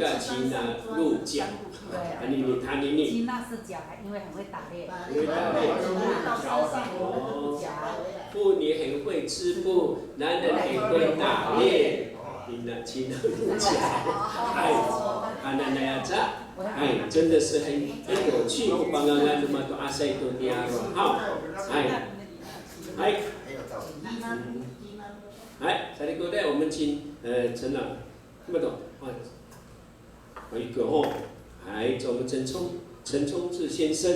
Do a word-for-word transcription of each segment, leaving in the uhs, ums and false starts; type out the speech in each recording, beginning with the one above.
个Cina鹿角，对。Anini, anini. 吉娜是角，因为很会打猎。很会打猎。哦，妇女很会织布，男人很会打猎。Cina, Cina鹿角。哎，ananay aca，哎，真的是很，很有趣。O pangangan no mato'asay to niyaro' haw. 哎，哎，嗯，哎，salikota, 我们请，呃，陈老，听不懂啊？还有一个哦，哎，我们陈冲，陈冲志先生，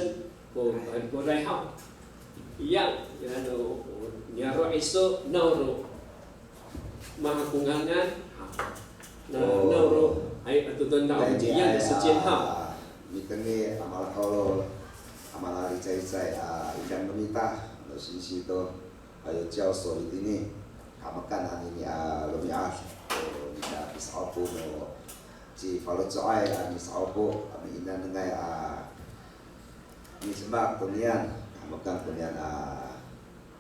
哦，salikota haw. 一样，然后 niyaro' iso, nawro. Mahakongangan, ha. Na, nawro, ay, ato to, na, 一样的时间哈。Mitengil a malaholo, a malalicaycay a idang no mita, no singsi to, ayo 教授 itini, kahemekan anini a romi'ad, o nika pisa'opo no cifaloco'ay a misa'opo, a miinanengay a misemak koniyan, kahemekan koniyan a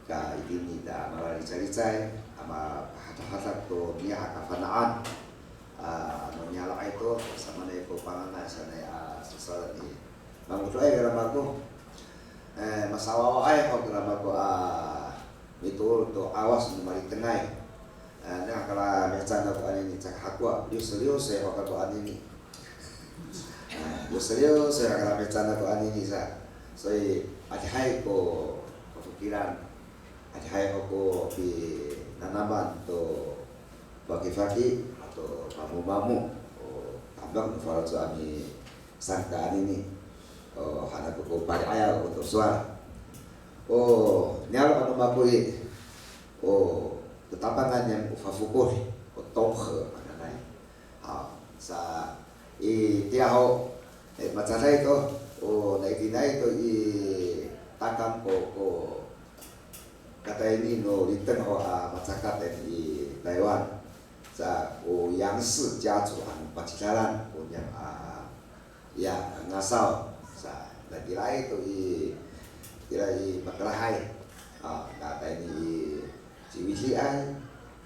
ka itini ta malalicalicay, a mapahadahadak to niyah a kafana'an, a, no niyaro' to, samaanay ko pangangan sanay a sasowalen i. Mangodoay kira mako, e, masawawaay ho kira mako a mitoor to 'awas no malitengay. A, niyah kala mihecaan ako anini, caka hakowa, liwsliwsay ho kako anini. A, liwsliwsay ho kala mihecaan ako anini sa. 所以 adihay ko kafokilan, adihay ho ko pinanaman to fakifaki ato mamomamo, o tamek no faloco' a misangka anini. O, han ako ko pali'ayaw ako to sowal. O niyaro' no mako i, o tatapangan niyam o fafokod, o 东河 hananay. Haw, sa itiya ho, e, macaday to, o, nai tinaay to i takang ko, ko katayni no liteng ho a macakat i Taywan. Sa o 杨氏家族 han pacidalan ko niyam a, ya, ngasaw. Sa, na itiraay to i, itira i Matalahay. A, na tayni i Ciwidiay,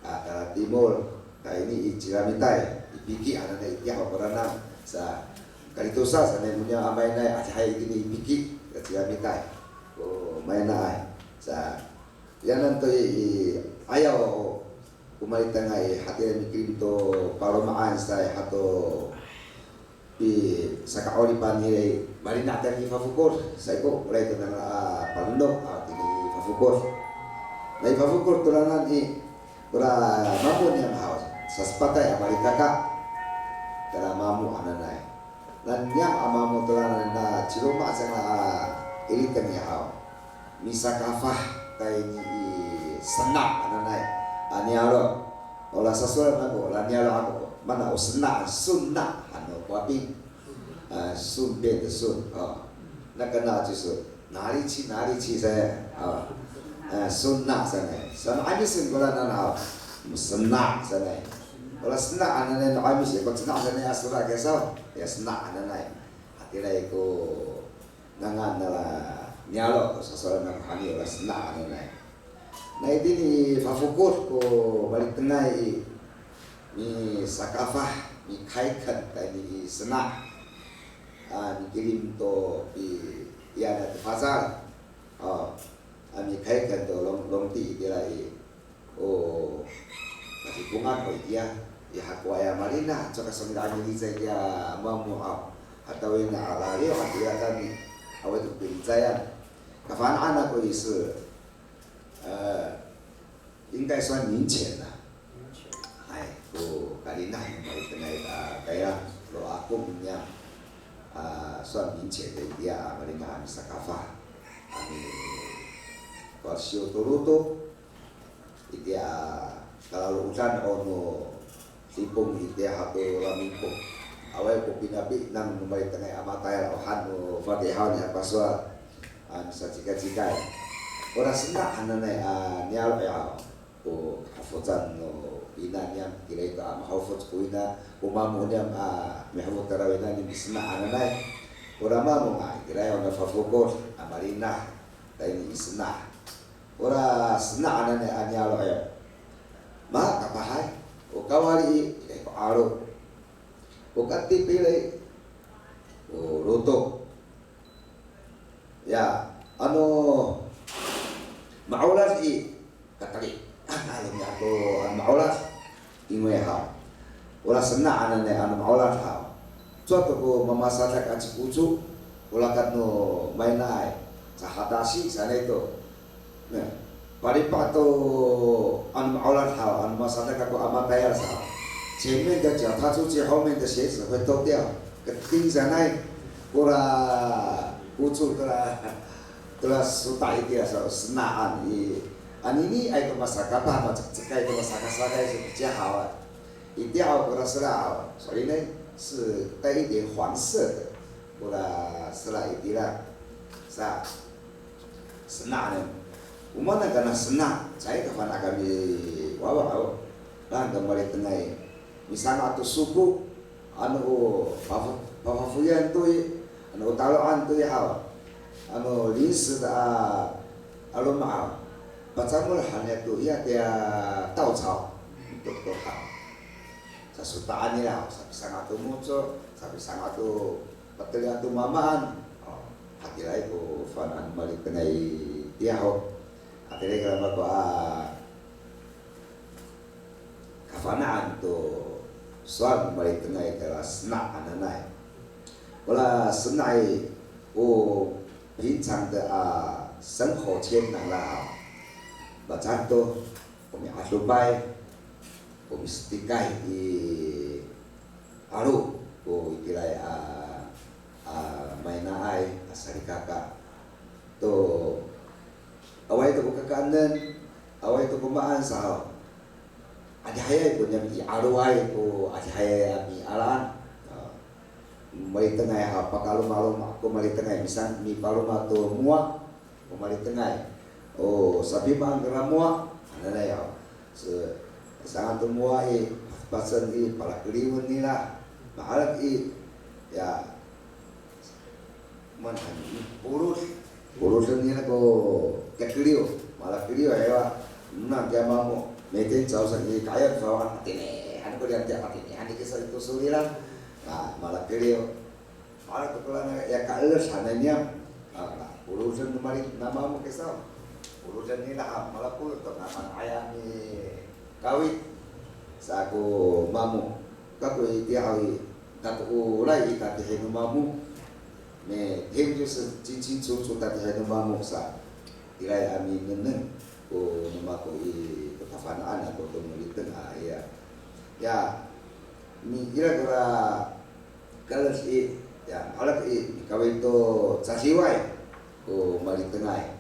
a, tala timol, tayni i Cilamitay, i Piki hananay itiya ho korana, sa, kalitosa sanay no niyam a mainaay, adihay itini i Piki, ka Cilamitay. O, mainaay. Sa, yanan to i, i, 'ayaw ko malitengay, hatira mikilim to paloma'an sa hato pisaka'oripan i, malina' tayni i fafokod, sa i ko, ora i to nana a paleno, a, tini i fafokod. Na i fafokod toranan i, ora mamo niyam haw, sasepatay a malikaka. Tala mamo hananay. Na niyam a mamo toranan na ciloma' cangra a iliteng i haw. Misakafah tayni i sena' hananay a niyaro'. Ora sasowalen ako, ora niyaro' ako, mana o sena', sona han no Kowaping. A, 顺便的顺, o. 那个那就是哪里去哪里去 sanay, o. A, sona sanay. Sa ma'amis ko ranan haw, sena' sanay. Ora sena' hananay no 'amis, ko sena' sanay a sona kiso, ya sena' hananay. Hatira i ko ngangan nara niyaro' to sasowalen ako hani ora sena' hananay. Na itini fafokod ko malitengay i, misakafah, mikayken tayni i sena'. A, mikilim to i, iyana to facal. O, a, mikayken to long, longti itira i. O, katipongan ho itiya, i hakowa ya malina', cowa ka so milamilicay itiya mamo a, hatawina a laliw, hatira kami, awaay to pilicayan. Kafana'an ako i, 是, e, 应该算民权啦. Hay, ko kalina' no malitengay a tayra, ro ako niyam, a, 算民权 itiya a malina' a misakafah. Ami, ko siw to lotok, itiya a kalaloodan o no Sipong itiya hato Ramingko. Awaay ko pinapinang no malitengay a matayal o han no fadihaw niya pasowal. A, misacikacikay. Ora sena' hananay a niyaro' ya. Ko kahofocan no ina niyam, itiraay to a mahofoc ko ina, ko mamo niyam a mihofot tayra ina niyam i sena' hananay. Ora mamo a, itiraay o na fafokod a malina' tayni i sena'. Ora sena' hananay a niyaro' ya. Makapahay, o kawali i, ira ko 'alo. O katipili, o lotok. Ya, ano ma'orad i, katali. Ano miyako, ano ma'orad. Ingway haw, ora sena' hananay ano ma'orad haw. Cowa to ko mamasadak a cikoco, ora kano mainaay, cahadasi sanay to. Na, palipa to ano ma'orad haw, ano masadak kako a matayal sa. 前面的脚踏出去，后面的鞋子会脱掉。Kating sanay, kora koco kora, kora sota' itiya sa, sena'an i. Aniniay to masakapah, macekcekay to masakasakay sa, 比较好啊。Itiya haw kora sera haw, 所以呢，是带一点黄色的，kora sera itira. Sa, sena' no. O maan kona sena', caay kafana' kami wawa haw. Laen to malitengay. Misanga' to soko, ano o pafa-, pafafoyan to i, ano o talo'an to i haw. Ano 临时的 a, a loma' haw. Pacamol han niya to, iya tiya 稻草. To, to haw. Sasota'an nira haw, sapisanga' to moco, sapisanga' to pateli ato mamaan. O, hatiraay ko fana'an malitengay tiya ho. Hatiraay kala mako a kafana'an to sowal malitengay kala sena' hananay. Ora sena' i, o 平常的 a 生活圈 nangra haw. Macato, o mi'adopay, o misetikay i 'alo ko itiraay a, a mainaay a salikaka. To, awaay to ko kakaenen, awaay to ko maan sa haw. Adihayay ko niyam i 'aloay ko adihayay a mialaan. A, malitengay haw, pakalomaloma ko malitengay, misan mipaloma to mowa ko malitengay. O sapimaan kora mowa hananay haw. Sa, saan to mowa i, pasen i, palakeliwen nira. Maherek i, ya, maan han i, polod. Poloden nira ko kakeliw, malakeliw, ewa. Nang kiya mamo, 每天早上 i, ka'ayaw to sawan, hatini han ko niyam tiya, hatini han i kiso i to sowal nira. A, malakeliw. Maherek to kora na, ya ka'eled hananay niyam. A, na, poloden no mali, na mamo kiso. Poloden nira, a, malapolod to, na, manaya mikawit sa ko mamo. Kako itiya haw i, tatooray i tatihi no mamo. 每天就是清清楚楚 tatihi no mamo sa. Iray a minengneng ko no mako i, ko tafana'an ako to maliteng a, iya. Ya, mi, ira kora ka'eled i, ya, maherek i, mikawit to cadiway ko malitengay.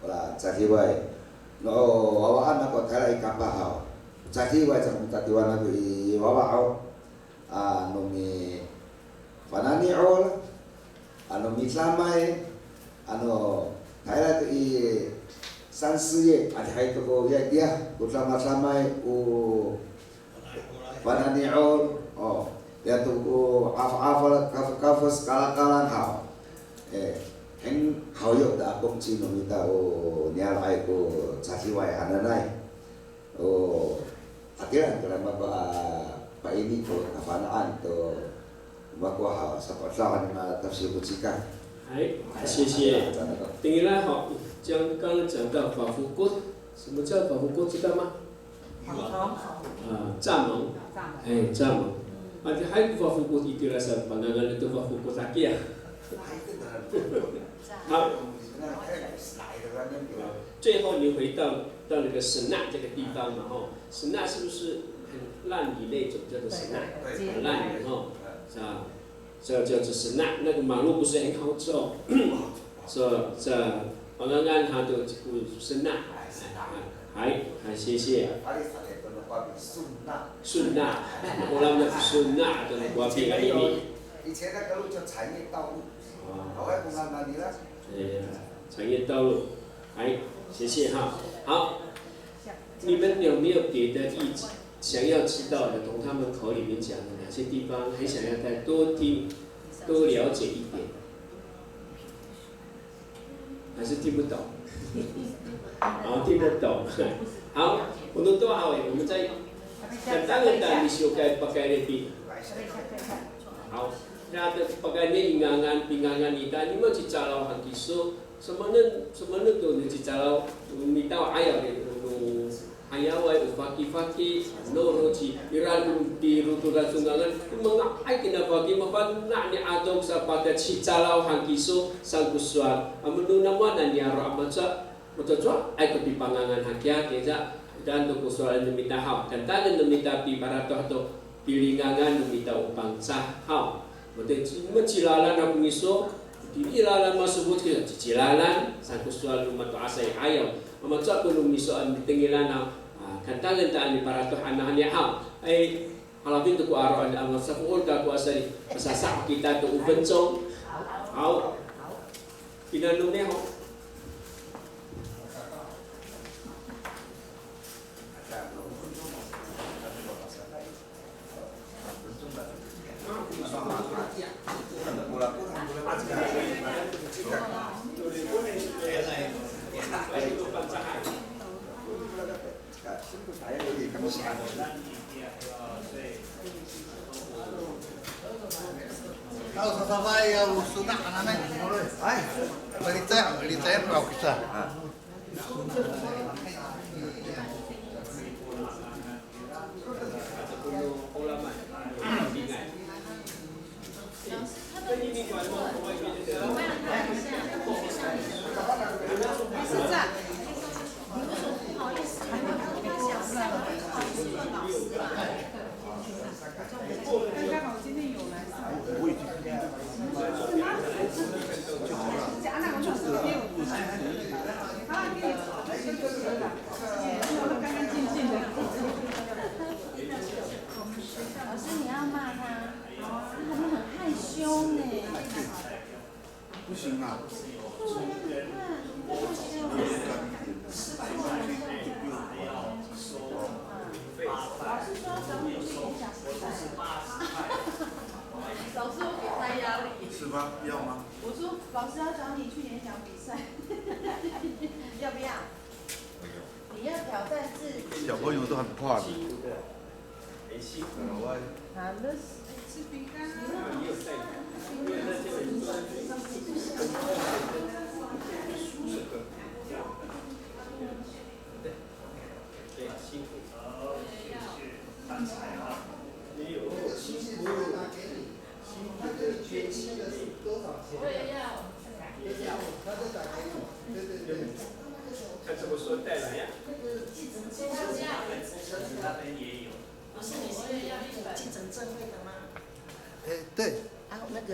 Ora cadiway. No wawaan ako tayra i kapah haw. Cadiway sa ko mitatiwan ako i wawa haw. Ano mifanani'ol, ano midamay, ano tayra to i 三四月, adihay to ko ya, ya, ko damadamay, o fanani'ol, o, ya to ko 'af'afal, kafkafos, kalakalan haw. E, heng haw yo ta akong ci no mita o niyaro' ay ko cadiway hananay. O, hatira kira mako a paini ko tafana'an to mako haw, sapasa'an a tafsir ko cika. 哎，谢谢。Tengil ha, 讲，刚刚讲到 fafokod，什么叫 fafokod，知道吗？啊，蚱蜢。哎，蚱蜢。Adihay ko fafokod itira sa, panangan to fafokod hakiya. 好，最后你回到，到那个 sena' 这个地方嘛，吼，sena' 是不是很烂泥那种叫做 sena'？对，对。很烂泥，吼，是啊。 这叫做 sena'，那个马路不是很好走，是吧？这 pangangan 他的这个 sena'，哎，哎，谢谢。Sena'，我们的 sena' 的那个 以前那个路叫产业道路，哦。对呀，产业道路，哎，谢谢哈。好，你们有没有别的意见？ 想要知道的，从他们口里面讲的哪些地方，还想要再多听、多了解一点，还是听不懂？好，听得懂。好，我们都好，我们再，再，再，再，再，再，再，再，再，再，再，再，再，再，再，再， Ata pakayni i ngangan, pingangan ita, nima cicalaw han kiso, samaanen, samaanen to no cicalaw, mita o 'ayaw, no 'ayaway, o fakifaki, no roci, ira ko pirotodan so ngangan, manga'ay kina faki, mafana' ni 'ato sa pata cicalaw han kiso, saan ko sowal. Amo no namoanan niyaro' a maca, macowacowaay ko pipangangan hakiya, kesa, dan to ko sowal no mita haw, kantangen no mita piparatoh to, pilingangan no mita o Pangcah haw. Mati, macilalan ako miso, cilalan masofot kiya, cicilalan, saan ko sowal no mato'asay 'ayaw. Mamaca ko no miso a mitengilan a, a, kantangen ta a miparatoh a nahani haw. Ay, halafin to ko aro' a, a, masafool kako a sali, masasa' kita to 五分钟. Haw. Pinanone ho. Haw, sasafay a o sona' hananay. Ay, malicay, malicay ako kisa. 老师，你要骂他，他很害羞呢。不行啊。对啊，你不害羞。老师说找你去演讲比赛。老师，我给他压力。是吗？要吗？我说，老师要找你去演讲比赛，要不要？ 你要挑战自己。小朋友都很怕的。好了。辛苦。辛苦。 他怎么说带来呀？车子那边也有。不是，你是要用计程证会的吗？哎，对。啊，那个